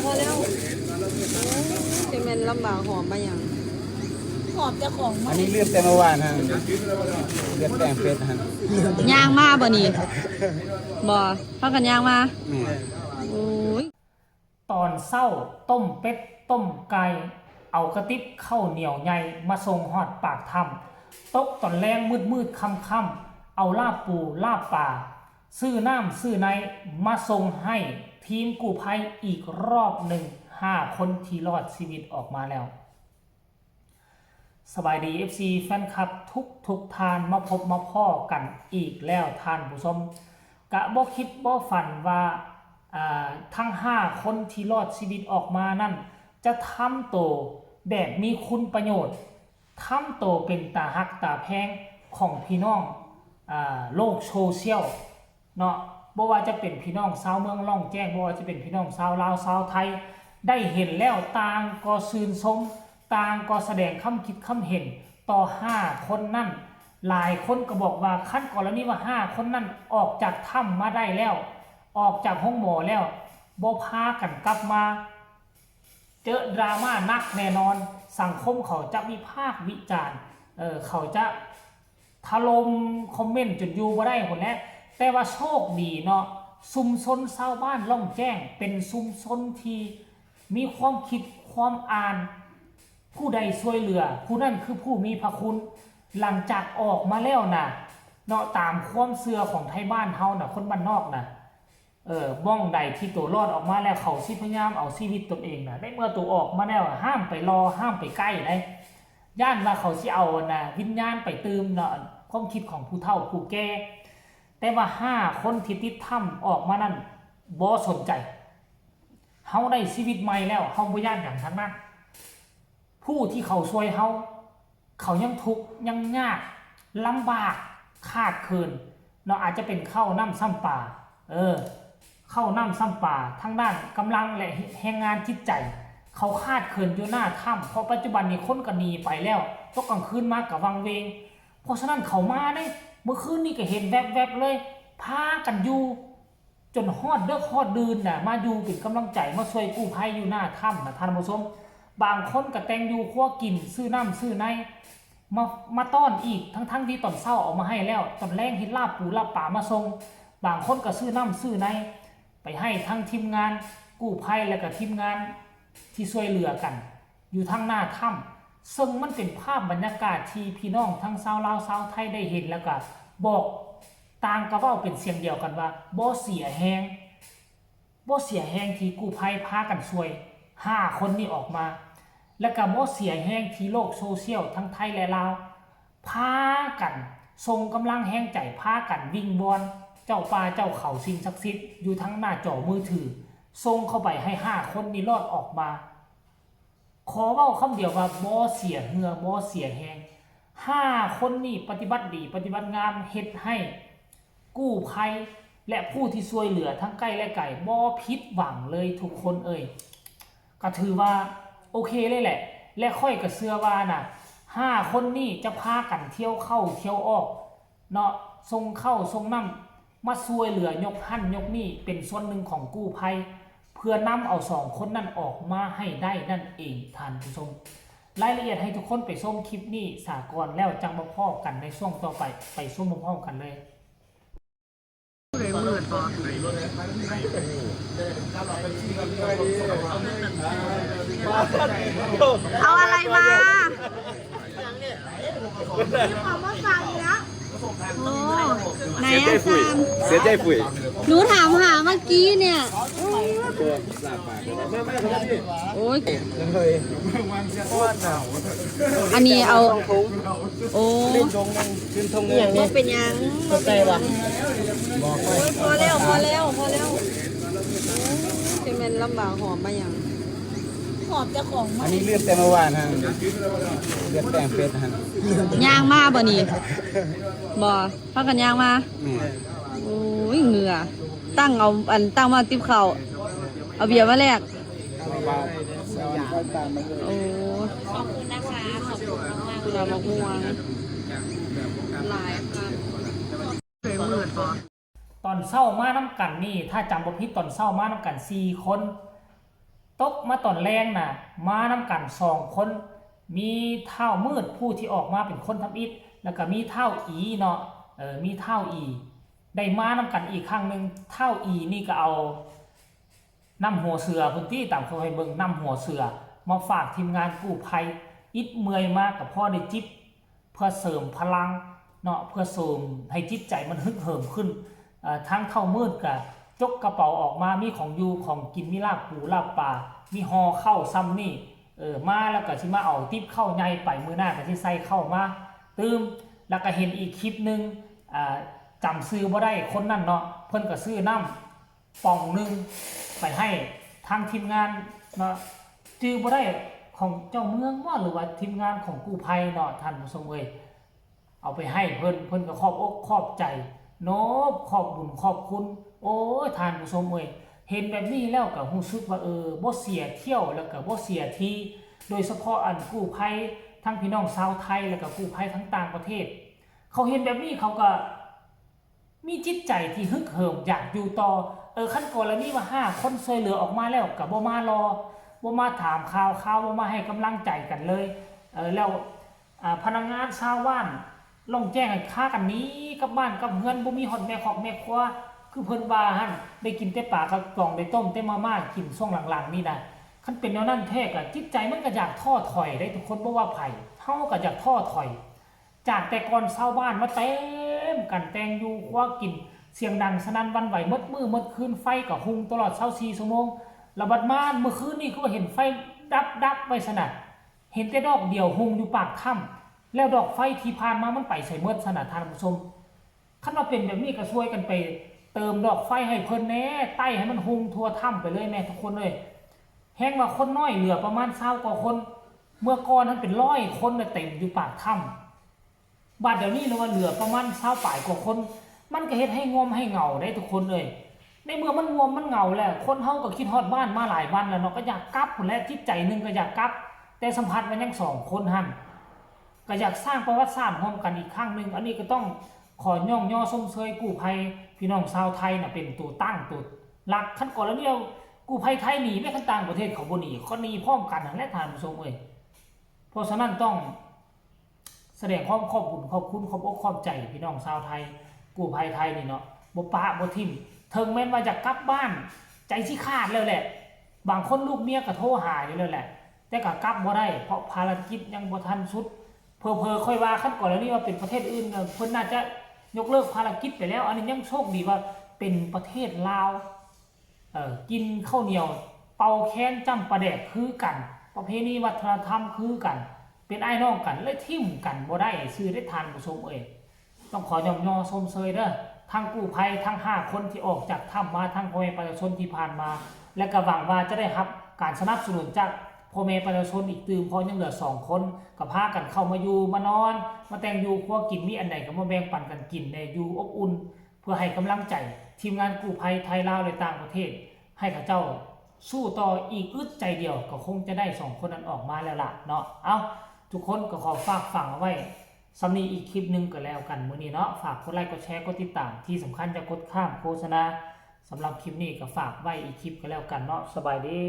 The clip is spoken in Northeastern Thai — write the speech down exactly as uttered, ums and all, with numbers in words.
พอแล้ว โอ้ย จะแม่นลำบากหอมมาหยัง หอมเจ้าของ อันนี้เลือดแต่เมื่อวานฮะเลือดแต่งเฟสฮะ ย่างมาบ่นี่บ่พากันย่างมา นี่ โอ้ย ตอนเช้าต้มเป็ดต้มไก่ เอากระติบข้าวเหนียวใหญ่มาส่งฮอดปากถ้ำ ตกตอนแลงมืดๆค่ำๆ เอาลาบปูลาบปลา ซื้อน้ำซื้อในมาส่งให้ทีมกู้ภัยอีกรอบหนึ่ง ห้าคนที่รอดชีวิตออกมาแล้ว สบายดี เอฟซี แฟนคลับทุกทุกท่าน มาพบมาพ้อกันอีกแล้วท่านผู้ชม กะบ่คิดบ่ฝันว่าอ่าทั้งห้าคนที่รอดชีวิตออกมานั่น จะทำโตแบบมีคุณประโยชน์ ทำโตเป็นตาฮักตาแพงของพี่น้องอ่าโลกโซเชียลเนาะ บ่ว่าจะเป็นพี่น้องชาวเมืองล่องแจ้ง บ่ว่าจะเป็นพี่น้องชาวลาวชาวไทย ได้เห็นแล้วต่างก็ชื่นชม ต่างก็แสดงความคิดความเห็นต่อห้าคนนั่น หลายคนก็บอกว่าคันกรณีว่าห้าคนนั่นออกจากถ้ำมาได้แล้ว ออกจากโรงหมอแล้ว บ่พากันกลับมา เจอดราม่าหนักแน่นอน สังคมเขาจะวิพากษ์วิจารณ์ เออ เขาจะถล่มคอมเมนต์จนอยู่บ่ได้พู้นแหละ แต่ว่าโชคดีเนาะ ชุมชนชาวบ้านล่องแจ้ง เป็นชุมชนที่มีความคิดความอ่าน ผู้ใดช่วยเหลือ ผู้นั้นคือผู้มีพระคุณ หลังจากออกมาแล้วนะเนาะ ตามความเชื่อของไทบ้านเฮานะ คนบ้านนอกนะ เออ บ่องใดที่ตัวรอดออกมาแล้ว เขาสิพยายามเอาชีวิตตนเองนะ ในเมื่อตัวออกมาแล้ว ห้ามไปรอ ห้ามไปใกล้ได ย่านว่าเขาสิเอานะ วิญญาณไปตื่มเนาะ ความคิดของผู้เฒ่าผู้แก่ แต่ว่าห้าคนที่ติดถ้ำออกมานั่น บ่สนใจ เฮาได้ชีวิตใหม่แล้ว เฮาบ่ย้านหยังทั้งนั้น ผู้ที่เขาช่วยเฮา เขายังทุกข์ยังยาก ลำบาก ขาดเขิน เนาะ อาจจะเป็นข้าวน้ำซ้ำปลา เออ ข้าวน้ำซ้ำปลา ทางด้านกำลังและแรงงานจิตใจ เขาขาดเขินอยู่หน้าถ้ำ เพราะปัจจุบันนี้คนก็หนีไปแล้ว ตกกลางคืนมาก็วังเวง เพราะฉะนั้นเขามาเด้ เมื่อคืนนี้ก็เห็นแวบๆเลย พากันอยู่ จนฮอดเดิกฮอดดื่นน่ะ มาอยู่เป็นกำลังใจ มาช่วยกู้ภัยอยู่หน้าถ้ำน่ะ ท่านผู้ชม บางคนก็แต่งอยู่ครัวกิน ซื้อน้ำซื้อใน มา มาต้อนอีก ทั้งๆที่ตอนเช้าเอามาให้แล้ว ตอนแลงเฮ็ดลาบปูลาบปลามาส่ง บางคนก็ซื้อน้ำซื้อใน ไปให้ทั้งทีมงานกู้ภัย และก็ทีมงานที่ช่วยเหลือกัน อยู่ทางหน้าถ้ำ ซึ่งมันเป็นภาพบรรยากาศที่พี่น้องทั้งชาวลาวชาวไทยได้เห็น แล้วก็บอก ต่างก็เว้าเป็นเสียงเดียวกันว่า บ่เสียแฮง บ่เสียแฮงที่กู้ภัยพากันช่วยห้าคนนี้ออกมา และก็บ่เสียแฮงที่โลกโซเชียลทั้งไทยและลาว พากันส่งกำลังแฮงใจ พากันวิงวอนเจ้าป่าเจ้าเขาสิ่งศักดิ์สิทธิ์อยู่ทั้งหน้าจอมือถือ ส่งเข้าไปให้ห้าคนนี้รอดออกมา ขอเว้าคำเดียวว่าบ่เสียเหื่อบ่เสียแฮง ห้าคนนี้ปฏิบัติดีปฏิบัติงาม เฮ็ดให้กู้ภัยและผู้ที่ช่วยเหลือทั้งใกล้และไกลบ่ผิดหวังเลยทุกคนเอ่ย ก็ถือว่าโอเคเลยแหละ และข้อยก็เชื่อว่าน่ะ ห้าคนนี้จะพากันเที่ยวเข้าเที่ยวออก เนาะ ส่งข้าวส่งน้ำมาช่วยเหลือยกหั้นยกนี่ เป็นส่วนหนึ่งของกู้ภัย เพื่อนำเอาสองคนนั้นออกมาให้ได้นั่นเองท่านผู้ชม รายละเอียดให้ทุกคนไปชมคลิปนี้สาก่อน แล้วจั่งมาพ้อกันในช่วงต่อไป ไปชมพร้อมๆกันเลย เอาอะไรมา มีของมาฝากอีกแล้ว โอ้ ไหนอะซาน เสียใจปุ๋ย หนูถามหาเมื่อกี้เนี่ย โอ้ย อันนี้เอา โอ้ อย่างนี้ เป็นยัง เข้าใจปะ โอ้ย พอแล้ว พอแล้ว พอแล้ว โอ้ย จะแม่นลำบากหอมมาหยัง หอมเจ้าของ อันนี้เลือดแต่เมื่อวานฮะเลือดแต่งเฟสฮะ ย่างมาบ่นี่บ่พากันย่างมา นี่ โอ้ย เหงื่อ ตั้งเอา อันตั้งมาติบเขาว เอาเบียร์มาแลก เอาไปตามมันเลย โอ้ ขอบคุณนะคะ ขอบคุณมากๆ เกือบม่วง หลายค่ะ ตอนเช้ามาน้ำกันนี่ ถ้าจำบ่ผิดตอนเช้ามาน้ำกันสี่คน ตกมาตอนแลงน่ะ มานำกันสองคน มีท้าวมืดผู้ที่ออกมาเป็นคนทำอิฐ แล้วก็มีท้าวอีเนาะ เออ มีท้าวอี ได้มานำกันอีกครั้งหนึ่ง ท้าวอีนี่ก็เอานำหัวเสือ พุ้นตี้ ตามเขาให้เบิ่ง นำหัวเสือ มาฝากทีมงานกู้ภัย อิดเมื่อยมากก็พอได้จิบ เพื่อเสริมพลังเนาะ เพื่อเสริมให้จิตใจมันฮึกเหิมขึ้น เอ่อ ทางท้าวมืดก็จกกระเป๋าออกมา มีของอยู่ของกิน มีลาบปูลาบปลา มีห่อข้าวซ่ำนี่ เออ มาแล้วก็สิมาเอาติ๊บข้าวใหญ่ไป มื้อหน้าก็สิใส่ข้าวมาตื่ม แล้วก็เห็นอีกคลิปหนึ่ง อ่า จำชื่อบ่ได้ คนนั้นเนาะ เพิ่นก็ซื้อน้ำป๋องหนึ่งไปให้ทางทีมงานเนาะ ชื่อบ่ได้ ของเจ้าเมืองบ่ หรือว่าทีมงานของกู้ภัยเนาะ ท่านผู้ชมเอ้ย เอาไปให้เพิ่น เพิ่นก็ขอบอกขอบใจ นอบขอบบุญขอบคุณ โอ้ย ท่านผู้ชมเอ้ย เห็นแบบนี้แล้วก็รู้สึกว่า เออ บ่เสียเที่ยว แล้วก็บ่เสียที โดยเฉพาะอันกู้ภัย ทั้งพี่น้องชาวไทย แล้วก็กู้ภัยทั้งต่างประเทศ เขาเห็นแบบนี้เขาก็มีจิตใจที่ฮึกเหิมอยากอยู่ต่อ เออ คันกรณีว่าห้าคนช่วยเหลือออกมาแล้วก็บ่มารอ บ่มาถามข่าวคราว บ่มาให้กำลังใจกันเลย เออ แล้ว อ่า พนักงานชาวบ้านล่องแจ้งให้พากันหนีกลับบ้านกลับเฮือน บ่มีฮอดแม่คอกแม่ครัว คือเพิ่นว่าหั่น ได้กินแต่ปลากระป๋อง ได้ต้มแต่มาม่ากินช่วงหลังๆ นี่นะ คันเป็นแนวนั้นแท้ก็จิตใจมันก็อยากท้อถอยเด้ทุกคน บ่ว่าไผ เฮาก็อยากท้อถอย จากแต่ก่อนชาวบ้านมาเต็มกัน แต่งอยู่ครัวกิน เสียงดังสนั่นหวั่นไหวหมดมื้อหมดคืน ไฟก็หุงตลอดซาวสี่ชั่วโมง แล้วบัดมามื้อคืนนี่คือว่าเห็นไฟดับๆ ไว้ซั่นน่ะ เห็นแต่ดอกเดียวหุงอยู่ปากถ้ำ แล้วดอกไฟที่ผ่านมามันไปไสหมดซั่นน่ะท่านผู้ชม คันว่าเป็นแบบนี้ก็ช่วยกันไปเติมดอกไฟให้เพิ่นแหน่ ไต้ให้มันหุงทั่วถ้ำไปเลยแหน่ทุกคนเอ้ย แฮงว่าคนน้อยเหลือประมาณซาวกว่าคน เมื่อก่อนนั้นเป็นร้อยคนน่ะเต็มอยู่ปากถ้ำ บัดเดี๋ยวนี้เหลือว่าเหลือประมาณซาวปลายกว่าคน มันก็เฮ็ดให้ง่วมให้เหงาได้ทุกคนเอ้ย ในเมื่อมันง่วมมันเหงาแล้ว คนเฮาก็คิดฮอดบ้านมาหลายวันแล้วเนาะ ก็อยากกลับพู้นแหละ จิตใจหนึ่งก็อยากกลับ แต่สัมผัสมันยังสองคนหั่น ก็อยากสร้างประวัติศาสตร์ร่วมกันอีกครั้งหนึ่ง อันนี้ก็ต้องขอย่องยอชมเชยกู้ภัยพี่น้องชาวไทยน่ะ เป็นตัวตั้งตัวหลัก คันกรณีกู้ภัยไทยหนีไปคันต่างประเทศเขาบ่หนี เขาหนีพร้อมกันหั่นแหละท่านผู้ชมเอ้ย เพราะฉะนั้นต้องแสดงความขอบบุญขอบคุณขอบอกขอบใจพี่น้องชาวไทย กู้ภัยไทยนี่เนาะ บ่ปะบ่ถิ่ม ถึงแม้นว่าอยากกลับบ้าน ใจสิขาดแล้วแหละ บางคนลูกเมียก็โทรหาอยู่แล้วแหละ แต่ก็กลับบ่ได้ เพราะภารกิจยังบ่ทันสุด เผลอๆ ค่อยว่าคันกรณีว่าเป็นประเทศอื่นน่ะ เพิ่นน่าจะยกเลิกภารกิจไปแล้ว อันนี้ยังโชคดีว่าเป็นประเทศลาว เอ่อ กินข้าวเหนียวเป่าแคนจ้ำปลาแดกคือกัน ประเพณีวัฒนธรรมคือกัน เป็นอ้ายน้องกัน เลยถิ่มกันบ่ได้ซื่อเด้ท่านผู้ชมเอ้ย ต้องขอย่องยอชมเชยเด้อ ทั้งกู้ภัยทั้งห้าคนที่ออกจากถ้ำมา ทั้งพ่อแม่ประชาชนที่ผ่านมา และก็หวังว่าจะได้รับการสนับสนุนจากพ่อแม่ประชาชนอีกตื่ม เพราะยังเหลือสองคน ก็พากันเข้ามาอยู่มานอน มาแต่งอยู่ครัวกิน มีอันใดก็มาแบ่งปันกันกินแหน่ อยู่อบอุ่น เพื่อให้กำลังใจทีมงานกู้ภัยไทยลาวและต่างประเทศ ให้เขาเจ้าสู้ต่ออีกอึดใจเดียว ก็คงจะได้สองคนนั้นออกมาแล้วล่ะเนาะ เอ้า ทุกคนก็ขอฝากฝังเอาไว้ ส่ำนี้อีกคลิปหนึ่งก็แล้วกันมื้อนี้เนาะ ฝากกดไลค์กดแชร์กดติดตาม ที่สำคัญอย่ากดข้ามโฆษณา สำหรับคลิปนี้ก็ฝากไว้อีกคลิปก็แล้วกันเนาะ สบายดี